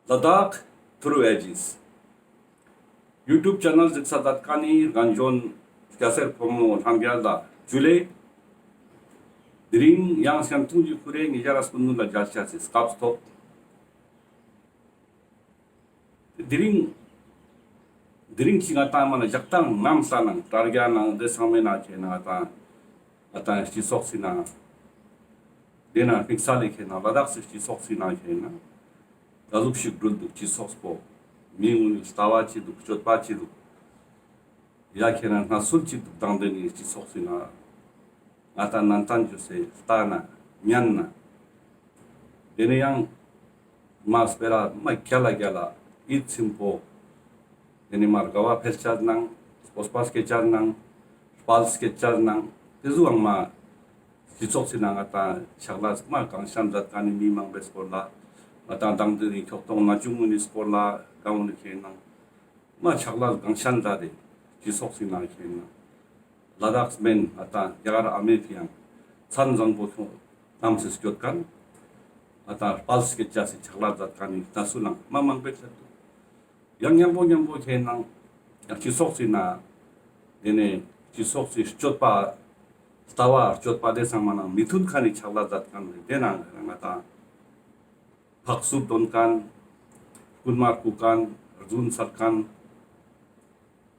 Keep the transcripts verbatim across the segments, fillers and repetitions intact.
ལ་དྭགས་ཐུརུ་ཨེ་ཇིས་ཡུ་ཊུབ་ཆེ་ནལ་གཟིགས་ས་མཛད་མཁན་ནི་རྒན་གཞོན་སྐྱ་སེར་ཕོ་མོ་ལྷན་རྒྱས་ལ་ཇུ་ལེ། དེ་རིང་ཡང་སེམས་གཏིང་གི་ཁུར་རེ་ཉེ་ཞ་ར་སྐུ་ནུ་ལ་མཇལ་ཆ་སི་སྐབས་ཐོབ། དེ་རིང་དེ་རིང་ཅིག་ང་ཏང་མ་ན་ཞག་དང་ནམ་ས་ནང་དྲ་རྒྱ་ནང་དེ་ཚང་མའི་ནང་ཁེ་ན་ང་ཏང་ང་ཏང་སྤྱི་ཚོགས་སི་ནང་དེ་ན་དམིགས་བསལ་ལས་ཁེ་ན་ལ་དྭགས་སི་སྤྱི་ཚོགས་སི་ནང་ཁེ་ན་ག་ཟུག་ཞིག་འགྲུལ་འདུག། སྤྱི་ཚོགས་པོ་མི་ངུ་ལྟ་བ་ཅི་འདུག། སྤྱོད་པ་ཅི་འདུག། ཡ་ཁེ་ན་སྣ་ཚུལ་ཅི་འདུག་དང་དེ་ནི་སྤྱི་ཚོགས་སི་ནང་ང་ཏང་ནན་ཏན་ཅོས་སེ་ལྟ་ན་ཉན་ན། དེ་ནས་ཡང་མ་སྤེ་ར་མ་རྒྱལ་ལ་རྒྱལ་ལ་ཡིད་ཚིམ་པོ། དེ་ནས་མ་དགའ་བ་འཕེལ་ཆ་ནང་སྤོབས་པ་སྐྱེ་ཆ་ནང་དཔལ་སྐྱེ་ཆ་ནང་དེ་ཟུག་ཨང་མ་སྤྱི་ཚོགས་སི་ནང་ང་ཏང་ཕྱག་ལས་མ་གང་ཤན་མཛད་མཁན་ནི་མི་མང་པོའི་སྐོར་ལ་ང་ཏང་དང་དེ་ནས་ཁྱོག་ཐོང་ན་ཆུང་ངུ་ནི་སྐོར་ལ་གང་ནི་ཁེ་ནང་མ་ཕྱག་ལས་གང་ཤན་མཛད་དེ་སྤྱི་ཚོགས་སི་ནང་ཁེ་ནང་ལ་དྭགས་མེན་ང་ཏང་རྒྱ་གར་ཨ་མེ་ཕི་ཡང་མཚན་བཟང་པོ་ཁྱོང་ནམ་སེ་སྐྱོད་མཁན་ང་ཏང་དཔལ་སྐྱེ་ཆ་སི་ཕྱག་ལས་མཛད་མཁན་ནི་ད་སུ་ནང་མ་མང་པོའི་ཆེད་དུ་ཡང་མཉམ་པོ་མཉམ་པོ་ཁེ་ནང་ཡང་སྤྱི་ཚོགས་སི་ནང་དེ་ནས་སྤྱི་ཚོགས་སི་སྤྱོད་པ་ལྟ་བ་སྤྱོད་པ་དེ་ཚང་མ་ནང་མི་མཐུན་མཁན་ནི་ཕྱག་ལས་མཛད་མཁན་དེ་ནང་ང་ཏང་ཕག་སུབ་དོན་མཁན་རྐུན་མ་རྐུ་མཁན་རྫུན་འཚོལ་མཁན།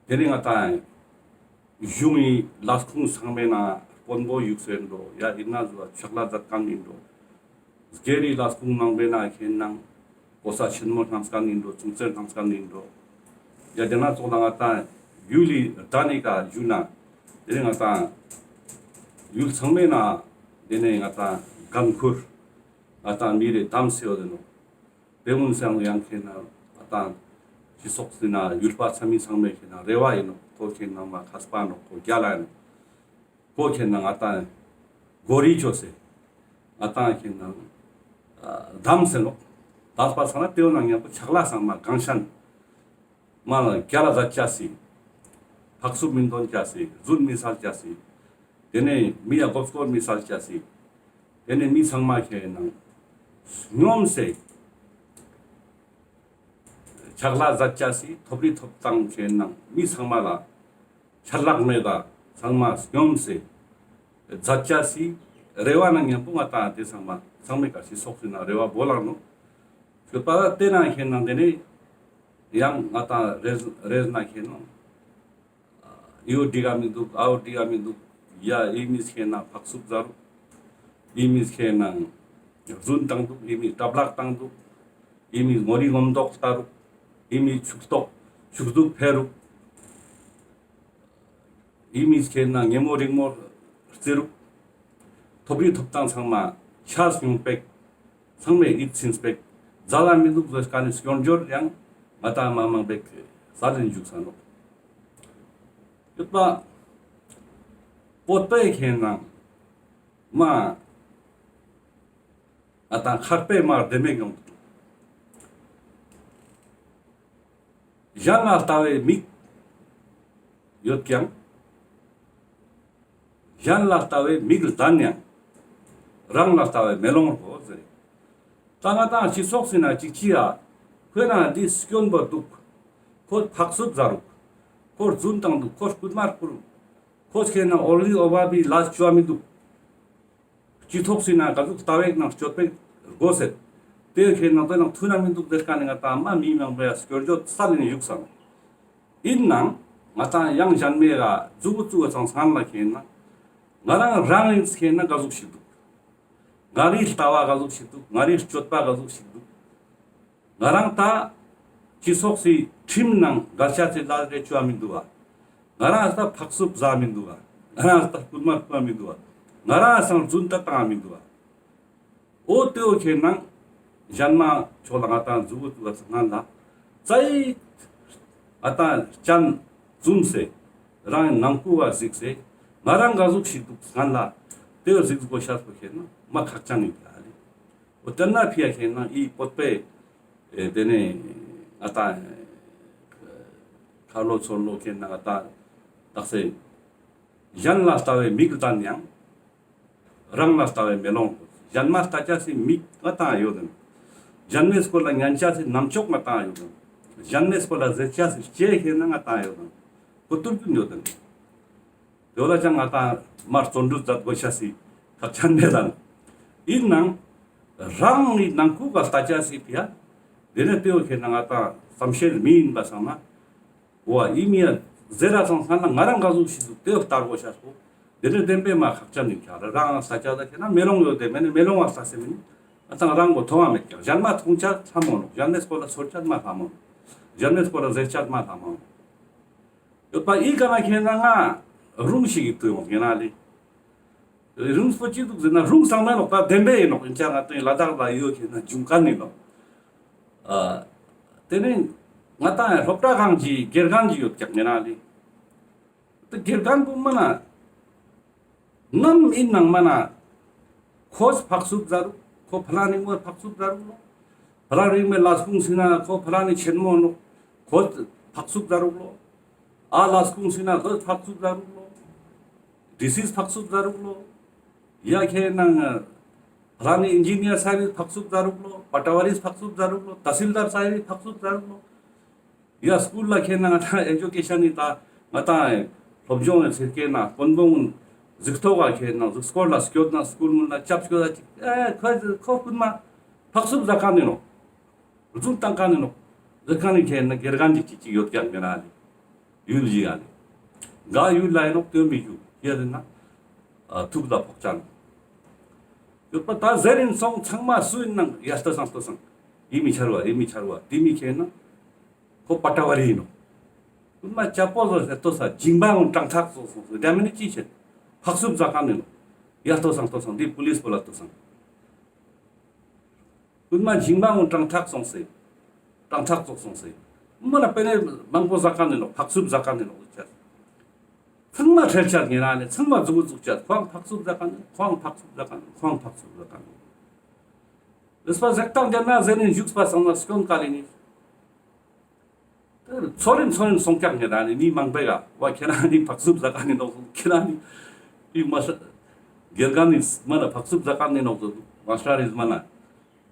དེ་ནས་ང་ཏང་གཞུང་ངི་ལས་ཁུངས་ཚང་མའི་ནང་དཔོན་པོ་བཞུགས་སེ་ཡིན་འགྲོ། ཡ་ཡིན་ན་ཟུ་བ་ཕྱག་ལས་མཛད་མཁན་ཡིན་འགྲོ། སྒེར་རི་ལས་ཁུངས་ནང་པའི་ནང་ཁེ་ནང་གོ་ས་ཆེན་མོ་ཐམས་མཁན་ཡིན་འགྲོ། ཚོང་རྫས་ཐམས་མཁན་ཡིན་འགྲོ། ཡ་དེ་ན་ཙོགས་ལ་ང་ཏང་ཡུལ་ལི་ད་ནི་ཀ་ཞུ་ན་དེ་ནས་ང་ཏང་ཡུལ་ཚང་མའི་ནང་དེ་ནས་ང་ཏང་འགན་ཁུར་ང་ཏང་མི་རེ་དམ་སེ་ཡོད་དེ་ནོ། དེ་མུན་སང་ཡང་ཁེ་ན་ང་ཏང་སྤྱི་ཚོགས་སི་ནང་ཡུལ་པ་ཚང་མའི་ཚང་མའི་ཁེ་ན་རེ་བ་ཡིན་ནོ། ཁོ་ཁེ་ན་མ་མཁས་པ་ནོ། ཁོ་རྒྱལ་ལ་ཡིན་ནོ། ཁོ་ཁེ་ན་ང་ཏང་གོ་རི་ཅོས་སེ་ང་ཏང་ཁེ་ན་དམ་སེ་ནོ། དམ་པ་སང་ན་དེའོ་ན་ཉམ་པོ་ཕྱག་ལས་སང་མ་གང་ཤན་མ་ལ་རྒྱལ་ལ་མཛད་ཆ་སི་ཕག་སུབ་མི་འདོན་ཆ་སི་རྫུན་མི་སལ་ཆ་སི་དེ་ནས་མི་ཡ་མགོ་སྐོར་མི་སལ་ཆ་སི་དེ་ནས་མི་ཚང་མ་ཁེ་ནང་སྙོམས་སེ་ཕྱག་ལས་མཛད་ཆ་སི་ཐོབ་རི་ཐོབ་ཐང་ཁེ་ནང་མི་ཚང་མ་ལ་ཆད་ལྷག་མེད་ད་ཚང་མ་སྙོམས་སེ་མཛད་ཆ་སི་རེ་བ་ན་ཉམ་པོ་ང་ཏང་དེ་ཚང་མ་ཚང་མའི་ཀ་སྤྱི་ཚོགས་སི་ནང་རེ་བ་བོ་ལང་ནོ། ཞུ་པ་དེ་ན་ཁེ་ནང་དེ་ནས་ཡང་ང་ཏང་རེས་རེས་ན་ཁེ་ནང་ཡོ་འགྲིག་ག་མི་འདུག། ཨའོ་འགྲིག་ག་མི་འདུག། ཡ་ཨི་མི་ཁེ་ན་ཕག་སུབ་ཟ་རུག། ཨི་མི་ཁེ་ན་རྫུན་བཏང་འདུག། ཨི་མི་གྲབས་ལག་བཏང་འདུག། ཨི་མི་ངོ་རི་ངོམ་མདོག་ལྟ་རུག། ཨི་མི་ཕྱུགས་ཏོག་ཕྱུགས་སྡུག་འཕེལ་རུག། ཨི་མི་ཁེ་ན་ཉེ་མོ་རིང་མོ་རྩི་རུག། ཐོབ་རི་ཐོབ་ཐང་ཚང་མ་ཆ་སྙོམས་པེག། ཚང་མས་ཡིད་ཚིམ་པེག། མཛའ་ལ་མི་འདུག་ཟེར་མཁན་ནི་སྐྱོན་བརྗོད་ཡང་ང་ཏང་མ་མང་པེག་ས་ལེན་འཇུག་ས་ནོ། ཡོད་པ་བོད་པའི་ཁེ་ནང་མ་ང་ཏང་ཁར་པའི་མ་བདེ་མེད་ཡོང་འདུག། གཞན་ལ་ལྟ་བའི་མིག་ཡོད་ཀྱང་། གཞན་ལ་ལྟ་བའི་མིག་ལྡན་ཡང་། རང་ལ་ལྟ་བའི་མེ་ལོང་དགོས་ཟེར། ད་ང་ཏང་སྤྱི་ཚོགས་སི་ནང་ཅིག་ཅི་ཡ། ཁོས་ན་འདི་སྐྱོན་པོ་འདུག། ཁོ་ཕག་སུབ་ཟ་རུག། ཁོ་རྫུན་བཏང་འདུག། ཁོ་རྐུན་མ་རྐུ་རུག། ཁོ་ཁེ་ན་ཨོ་རི་ཨོ་བ་བི་ལ་ཅོ་མི་འདུག། སྤྱི་ཚོགས་སི་ནང་ག་ཟུག་ལྟ་བའི་ནང་སྤྱོད་པའི་དགོས་ཟེར། དེ་ཁེ་ནང་དེ་ནང་མཐུན་ན་མི་འདུག་ཟེར་མཁན་ནི་ང་ཏང་མ་མི་མང་པོ་ཡ་སྐྱོར་བརྗོད་ས་ལེན་ཡུག་སང་། ཡིན་ནང་ང་ཏང་ཡང་གཞན་མའི་ར་མཛུ་གུ་བཙུགས་པ་ཚང་སྔན་ལ་ཁེ་ན་ང་རང་རང་ཡིན་ཁེ་ན་ག་ཟུག་ཞིག་འདུག། ང་རའི་ལྟ་བ་ག་ཟུག་ཞིག་འདུག། ང་རའི་སྤྱོད་པ་ག་ཟུག་ཞིག་འདུག། ང་རང་ད་སྤྱི་ཚོགས་སི་ཁྲིམས་ནང་འགལ་ཆ་ཚེ་ལ་རེ་བཅོ་བ་མི་འདུག་བ། ང་རང་ད་ཕག་སུབ་ཟ་མི་འདུག་བ། ང་རང་ད་རྐུན་མ་རྐུ་བ་མི་འདུག་བ། ང་རང་སང་རྫུན་ད་བཏང་བ་མི་འདུག་བ། འོ་དེའོ་ཁེ་ནང་གཞན་མ་ཕྱོགས་ལ་ང་ཏང་མཛུ་གུ་བཙུགས་པ་སྔན་ལ་ཙའི་ང་ཏང་སྤྱན་བཙུམས་སེ་རང་ནང་ཁུ་བ་གཟིགས་སེ་ང་རང་ག་ཟུག་ཞིག་འདུག་སྔན་ལ་དེའོ་གཟིགས་དགོས་ཤེས་པོ་ཁེ་ནང་མ་ཁག་ཅན་ཡིན་ལ་ལེ། འོ་དེ་ན་ཕི་ཡ་ཁེ་ནང་ཨི་བོད་པའི་ཨེ་དེ་ནས་ང་ཏང་ཁ་ལོ་ཚོར་ལོ་ཁེ་ནང་ང་ཏང་དག་སེ་གཞན་ལ་ལྟ་བའི་མིག་ལྡན་ཡང་། རང་ལ་ལྟ་བའི་མེ་ལོང་། གཞན་མ་ལྟ་ཆ་སི་མིག་ང་ཏང་ཡོད་དེ། གཞན་མའི་སྐོར་ལ་ཉན་ཆ་སི་རྣམ་ཅོག་ང་ཏང་ཡོད་དང་། གཞན་མའི་སྐོར་ལ་ཟེར་ཆ་སི་ལྕེ་ཁེ་ན་ང་ཏང་ཡོད་དང་། ཁོ་ཏུར་ཀུན་ཡོད་དང་། དེ་བོ་ལ་ཅང་ང་ཏང་མ་བརྩོན་འགྲུས་མཛད་དགོས་ཤ་སི་ཁག་ཅན་མེད་དང་། ཡིན་ནང་རང་ངི་ནང་ཁུག་ག་ལྟ་ཆ་སི་ཕི་ཡ། དེ་ནས་དེ་བོ་ཁེ་ན་ང་ཏང་བསམ་ཤེས་མི་ཡིན་པ་སང་ན། འོ་ཨི་མི་ཡ་ཟེར་ར་སང་སང་ན་ང་རང་ག་ཟུག་ཤི་ཟུག་དེ་བོ་ལྟ་དགོས་ཤ་སོ། དེ་ནས་བདེན་པའི་མ་ཁག་ཅན་ཡིན་ཁྱ་ར་རང་ལྟ་ཆ་ད་ཁེ་ན་མེ་ལོང་ཡོད་དེ་མེ་ནི་མེ་ལོང་བ་ལྟ་སེ་མི་ནི་ང་ཏང་རང་གོ་མཐོང་བ་མེད་ཀྱང་གཞན་མ་མཐོང་ཆ་ལྷ་མོ་ནོག་གཞན་མའི་སྐོར་ལ་ཚོར་ཆ་མ་ལྷ་མོ་ནོག་གཞན་མའི་སྐོར་ལ་ཟེར་ཆ་མ་ལྷ་མོ་ནོག་ཡོད་པ་ཨི་ཀ་ན་ཁེ་ན་ང་རུང་ཞིག་གི་ཏུ་ཡོང་ཡིན་ན་ལེ། རུང་སྤོ་ཅི་འདུག་ཟེར་ན་རུང་སང་མེད་ནོག་ད་བདེན་པའི་ཡིན་ནོག་ཡིན་ཆ་ང་ཏང་ལ་དྭགས་ལ་ཡོད་ཁེ་ན་འབྱུང་མཁན་ཡིན་ནོག་ཨ། དེ་ནས་ང་ཏང་སློབ་གྲྭ་གང་གི་དགེ་རྒན་གྱི་ཡོད་ཀྱག་ཡིན་ན་ལེ། དེ་དགེ་རྒན་པོ་མ་ན། ནམ་ཡིན་ནང་མ་ན། ཁོས་ཕག་སུབ་ཟ་རུག་ཁོ་ཕ་ལ་ནི་མོར་ཕག་སུབ་ཟ་རུག་ལོ། ཕ་ལ་རིང་མེ་ལ་སྐུང་སི་ན་ཁོ་ཕ་ལ་ནི་ཆེན་མོ་ནོག་ཁོ་ཕག་སུབ་ཟ་རུག་ལོ། ཨ་ལ་སྐུང་སི་ན་ཁོ་ཕག་སུབ་ཟ་རུག་ལོ། ཌི་སིས་ཕག་སུབ་ཟ་རུག་ལོ། ཡ་ཁེ་ནང་ཕ་ལ་ནི་ཨིན་ཇི་ནི་ཡར་སའི་ཕག་སུབ་ཟ་རུག་ལོ། པ་ཊ་ཝ་རིས་ཕག་སུབ་ཟ་རུག་ལོ། ཏ་སིལ་དར་སའི་ཕག་སུབ་ཟ་རུག་ལོ། ཡ་སྐུལ་ལ་ཁེ་ན་ང་ཏང་ཨེ་ཇུ་ཀེ་ཤན་ནི་ད་ང་ཏང་སློབ་སྦྱོང་ཡང་ཟེར་ཁེ་ན་དཔོན་པོ་གུན་གཟིགས་ཐོག་ག་ཁེ་ན་གཟིགས་སྐོར་ལ་སྐྱོད་ན་སྐུལ་གུན་ལ་ཅབ་སྐྱོད་ད་ཅིག་ཨེ་ཁོ་ཁོ་སྐུལ་མ་ཕག་སུབ་ཟ་ཁན་ནི་ནོག་རྫུན་བཏང་ཁན་ནི་ནོག་ཟེར་ཁན་ནི་ཁེ་ན་དགེ་རྒན་ཅིག་ཅིག་ཅིག་ཡོད་ཀྱག་ཡིན་ན་ལེ། ཡུལ་ཞིག་ཡ་ལེ། ག་ཡུལ་ལ་ཡིན་ནོག་དོན་མི་རྒྱུ་ཡ་ཟེར་ན་ཐུག་ལ་ཕོག་ཅན་ཡོད་པ་ད་ཟེར་ཡིན་སོང་ཚང་མ་སུ་ཡིན་ནང་ཡ་ལྟོས་སང་ལྟོས་སང་ཡིན་མི་ཆར་བ་ཡིན་མི་ཆར་བ་དེ་མི་ཁེ་ན། ཁོ་པ་ཊ་ཝ་རི་ཡིན་ནོག་སྐུན་མ་ཅ་པོ་ཟོ་ཟེར་ལྟོས་ས་ཇིང་པ་ངོ་དྲང་ཐག་ཙོགས་སོང་ཟེར་དེ་མི་ནི་ཅི་བྱེད། ཕག་སུབ་ཟ་ཁན་ནི་ནོག་ཡ་ལྟོས་སང་ལྟོས་སང་འདི་པུ་ལིས་པོ་ལ་ལྟོས་སང་། སྐུན་མ་ཇིང་པ་ངོ་དྲང་ཐག་སོང་ཟེར། དྲང་ཐག་ཙོགས་སོང་ཟེར། མ་ན་པེ་ནེ་མང་པོ་ཟ་ཁན་ནི་ནོག་ཕག་སུབ་ཟ་ཁན་ནི་ནོག་ཟེར། ཚང་མ་ཁྲེལ་ཆ་ཉེ་རང་ནི་ཚང་མ་ཟུག་ཟུག་ཆ་ཁོང་ཕག་སུབ་ཟ་ཁན་ནི་ཁོང་ཕག་སུབ་ཟ་ཁན་ནི་ཁོང་ཕག་སུབ་ཟ་ཁན་ནི། ལེས་པ་ཟེག་ཏང་རྒྱ་ན་ཟེར་ནི་བཞུགས་པ་སང་ན་སྐྱོན་ག་ལེ་ནི། ཚོར་རིན་ཚོར་རིན་སོང་ཀྱག་ཉེ་རང་ནི་མི་མང་པོའི་ག་བ་ཁྱེད་རང་ནི་ཕག་སུབ་ཟ་ཁན་ནི་ནོག་ཁྱེད་རང་ནི་མ་ས་དགེ་རྒན་ནི་མ་ན་ཕག་སུབ་ཟ་ཁན་ནི་ནོག་མ་ས་རིས་མ་ན་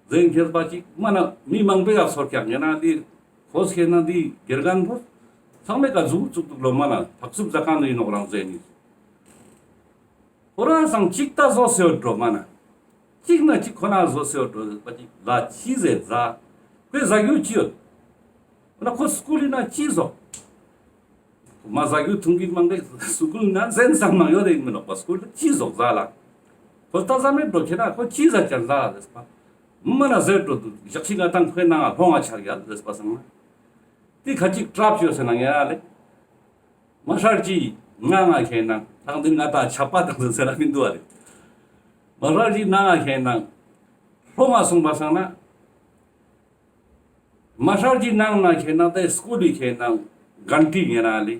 ཟེར་ཁྱེད་པ་ཅིག་མ་ན་མི་མང་པོའི་ག་ཚོར་ཀྱག་ཉེ་རང་ནི་ཁོས་ཁྱེད་ན་ནི་དགེ་རྒན་པོ་ཚང་མའི་ག་ཟུག་ཙུག་ཏུག་ལོ་མ་ན་ཕག་སུབ་ཟ་ཁན་ནི་ནོག་རང་ཟེར་ནི། ཁོ་རང་སང་ཅིག་ད་བཟོ་སེ་ཡོད་འགྲོ་མ་ན། ཅིག་ན་ཅིག་ཁོ་ན་བཟོ་སེ་ཡོད་འགྲོ་པ་ཅིག་ལ་ཅི་ཟེར་ཟ། ཁོས་ཟ་རྒྱུ་ཅི་ཡོད། ཁོ་ན་ཁོ་སྐུལ་ལི་ན་ཅི་བཟོ། མ་ཟ་རྒྱུ་འཐུང་གི་མང་གི་སྐུལ་ན་ཟན་ཟ་མ་ཡོད་དེ་མི་ནོག་པ་སྐུལ་ལི་ཅི་བཟོ་ཟ་ལ། ཁོ་ལྟ་ཟ་མེད་འགྲོ་ཁྱེད་ན་ཁོ་ཅི་ཟ་ཅན་ཟ་ལ་ཟེར་པ། མ་ན་ཟེར་འགྲོ་འདུག་ཞག་ཅིག་ང་དང་ཁོའི་ནང་ལྷོང་ང་ཆར་ཡ་ཟེར་པ་སང་ན། དེ་ཁ་ཅིག་ཀྲབ་ཅོས་ཟེར་ན་ངེ་ར་ལེ། མ་ཧྲར་གྱི་ནང་ང་ཁེ་ན་ཐང་འདི་ང་ད་ཆ་པ་དང་ཟེར་ན་མི་འདུག་ཨ་རེ། མ་ཧྲར་གྱི་ནང་ང་ཁེ་ན་ལྷོ་ང་སོང་པ་སང་ན། མ་ཧྲར་གྱི་ནང་ན་ཁེ་ན་དེ་སྐུལ་ལི་ཁེ་ན་གན་ཊི་ཉེ་རང་ལི།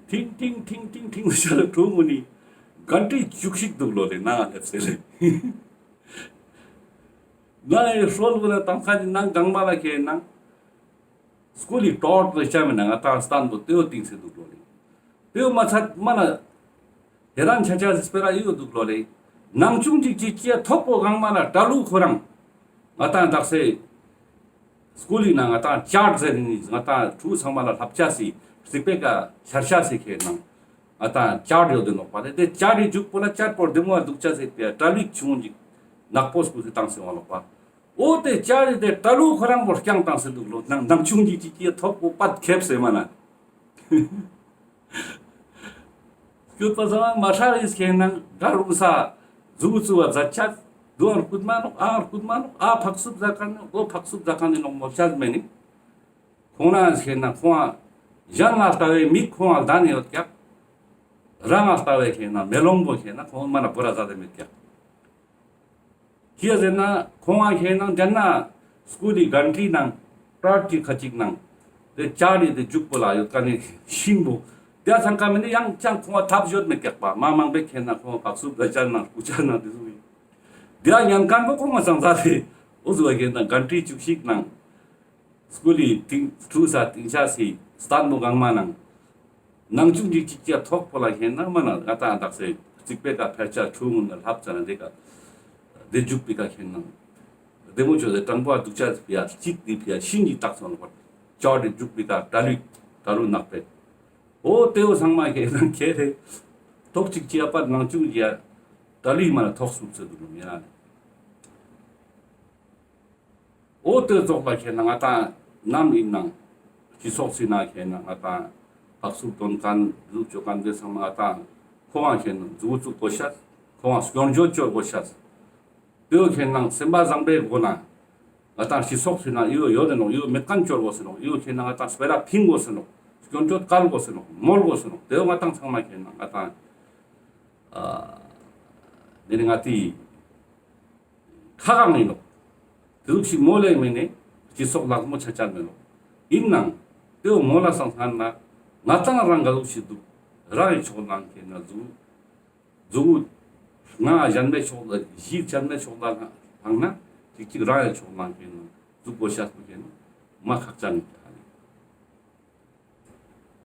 ཐིང་ཐིང་ཐིང་ཐིང་ཐིང་ཟེར་ལ་གྲུ་མུ་ནི་གན་ཊི་བཅུ་གཅིག་འདུག་ལོ་ལེ་ནང་ང་སླེབས་སེ་ལེ། ནང་ང་ཧྲོལ་བུ་ན་དང་ཁ་ནི་ནང་གང་མ་ལ་ཁེ་ན། སྐུལ་ལི་ཏོག་ཏོ་ཆ་མེད་ན་ང་ཏང་སྟན་པོ་ཏེའོ་ཏིང་སེ་འདུག་ལོ་ལེ། ཏེའོ་མ་ཚད་མ་ན་ཧེ་རན་ཆ་ཆ་སྤེ་ར་ཡོད་འདུག་ལོ་ལེ། ནང་ཆུང་ཅིག་ཅིག་ཅེ་ཐོག་པོ་གང་མ་ལ་ཏྲ་ལུ་ཁོ་རང་ང་ཏང་དག་སེ་སྐུལ་ལི་ན་ང་ཏང་ཅཱར་ཟེར་ནི་ང་ཏང་ཕྲུ་གུ་ཚང་མ་ལ་ལྷབ་ཆ་སི་རྩིག་པའི་ཀ་ཤར་ཆ་སི་ཁེ་ནང་ང་ཏང་ཅཱར་ཡོད་དེ་ནོག་པ་ལེ། ཏེ་ཅཱར་རི་མཇུག་པོ་ལ་ཅཱར་པོ་རྡེ་མོ་འདུག་ཆ་སི་ཏེ་ཏྲ་ལུ་ཆུང་ཅིག་ནག་པོ་སྐུལ་སེ་བཏང་སེ་བ་ནོག་པ། འོ་ཏེ་ཅཱར་རི་ཏེ་ཏྲ་ལུ་ཁོ་རང་པོ་རྐྱང་བཏང་སེ་འདུག་ལོ། ནང་ནང་ཆུང་ཅིག་ཅིག་ཅིག་ཐོག་པོ་པད་ཁེབས་སེ་མ་ན། སྐྱོད་པ་ཚང་མ་ཧྲ་རིས་ཁེ་ནང་ག་རུང་ས་ཟུག་ཚུ་བ་ཛ་ཆ་དུ་ཨར་ཀུད་མ་ནོག་ཨ་ཨར་ཀུད་མ་ནོག་ཨ་ཕག་སུབ་ཛ་ཁན་ནོག་དོ་ཕག་སུབ་ཛ་ཁན་ནི་ནོག་མོ་ཆ་མེ་ནི། ཁོང་རང་ཁེ་ན་ཁོང་གཞན་ལ་ལྟ་བའི་མིག་ཁོང་ལ་ལྡན་ཡོད་ཀྱག་རང་ལ་ལྟ་བའི་ཁེ་ན་མེ་ལོང་པོ་ཁེ་ན་ཁོང་མ་ན་བོ་ར་ཟ་དེ་མེད་ཀྱག་ཅི་ཡ་ཟེར་ན་ཁོང་ང་ཁེ་ན་དེ་ན་སྐུལ་ལི་གན་ཊི་ནང་ཏྲར་ཅིག་ཁ་ཅིག་ནང་ཏེ་ཅཱར་རི་ཏེ་མཇུག་པོ་ལ་ཡོད་ཀ་ནི་ཤིང་པོ་ཏེ་ཚང་ཀ་མེ་ནི་ཡང་ཅང་ཁོང་ང་ཐབས་ཡོད་མེད་ཀྱག་པ་མ་མང་པོའི་ཁེ་ན་ཁོང་ང་ཕག་སུབ་ཛ་ཅན་ནང་སྐུ་ཅན་ནང་ཏེ་ཟུག་ཡིན། ཏེ་ཡང་ཉན་ཁན་པོ་ཁོང་ང་ཚང་ཟ་ཏེ་འོ་ཟུག་པ་ཁེ་ན་གན་ཊི་བཅུ་གཅིག་ནང་སྐུལ་ལི་ཏིང་ཕྲུ་གུ་ས་ཏིང་ཆ་སི་སྟན་པོ་གང་མ་ནང་ནང་ཆུང་ཅིག་ཅིག་ཅ་ཐོག་པོ་ལ་ཁེ་ན་མ་ན་ང་ཏང་དག་སེ་རྩིག་པའི་ཀ་ཕེར་ཆ་ཆུ་ངུན་ལ་ལྷབ་ཙ་ན་ཏེ་ཀ་ཏེ་མཇུག་པའི་ཀ་ཁེ་ན་ བདེ་མོ་ཅོས་ཏེ་དྲང་པོ་འདུག་ཅེས་པོ་ཡ་ཅིག་དེ་ཕི་ཡ་ཤིན་ཅིག་བཏགས་སོང་ལོ། ཅོ་རེ་འཇུག་པའི་ཀ་གྲྭ་ལུགས་གྲྭ་ལུགས་ནག་པས། འོ་དེ་བོ་ཚང་མ་ཁེ་ན་ཁེ་རེ། ཐོག་ཅིག་ཅི་ཡ་པ་ནང་ཅུང་ཅི་ཡ་གྲྭ་ལུགས་མ་ལ་ཐོག་སུབ་ཚེ་འདུག་ལོ་མི་ཡ་ལེ། འོ་དེ་ཙོགས་ལ་ཁེ་ན་ང་ཏང་ནམ་ཡིན་ནང་སྤྱི་ཚོགས་སི་ནང་ཁེ་ན་ང་ཏང་ཕག་སུབ་དོན་མཁན་ཟུག་ཅོ་མཁན་དེ་ཚང་མ་ང་ཏང་ཁོ་རང་ཁེ་ན་མཛུ་གུ་བཙུགས་དགོས་ཤེས། ཁོ་རང་སྐྱོན་བརྗོད་ཅོ་དགོས་ཤེས། དེ་བོ་ཁེ་ན་སེམས་པ་བཟང་པོའི་སྒོ་ན་ང་ཏང་སྤྱི་ཚོགས་སི་ནང་ཨི་བོ་ཡོད་དེ་ནོག། ཨི་བོ་མེད་མཁན་ཅོ་དགོས་སེ་ནོག། ཨི་བོ་ཁེ་ན་ང་ཏང་སྤེ་ར་ཕིང་དགོས་སེ་ནོག། སྐྱོན་བརྗོད་བཀལ་དགོས་སེ་ནོག། མོལ་དགོས་སེ་ནོག། དེ་བོ་ང་ཏང་ཚང་མ་ཁེ་ན་ང་ཏང་ཨ་དེ་ནི་ང་ཏི་ཁ་གང་ཡིན་ནོག། དེ་ཟུག་ཞིག་མོལ་ལེ་མེད་ནས་སྤྱི་ཚོགས་ལག་མོ་ཆ་ཆ་མེད་ནོག། ཡིན་ནང་དེ་བོ་མོལ་ལ་སང་སྔན་ན་ང་ཏང་རང་ག་ཟུག་ཞིག་འདུག། རང་གི་ཕྱོགས་ནང་ཁེ་ན་ཟུག་ཟུག་ང་གཞན་མའི་ཕྱོགས་ལ་གཞི་གཞན་མའི་ཕྱོགས་ལ་ལྷང་ན་ཅིག་ཅིག་རང་གི་ཕྱོགས་ནང་ཁེ་ན་ཟུག་དགོས་ཤེས་པོ་ཁེ་ན་མ་ཁག་ཅན་ཡིན།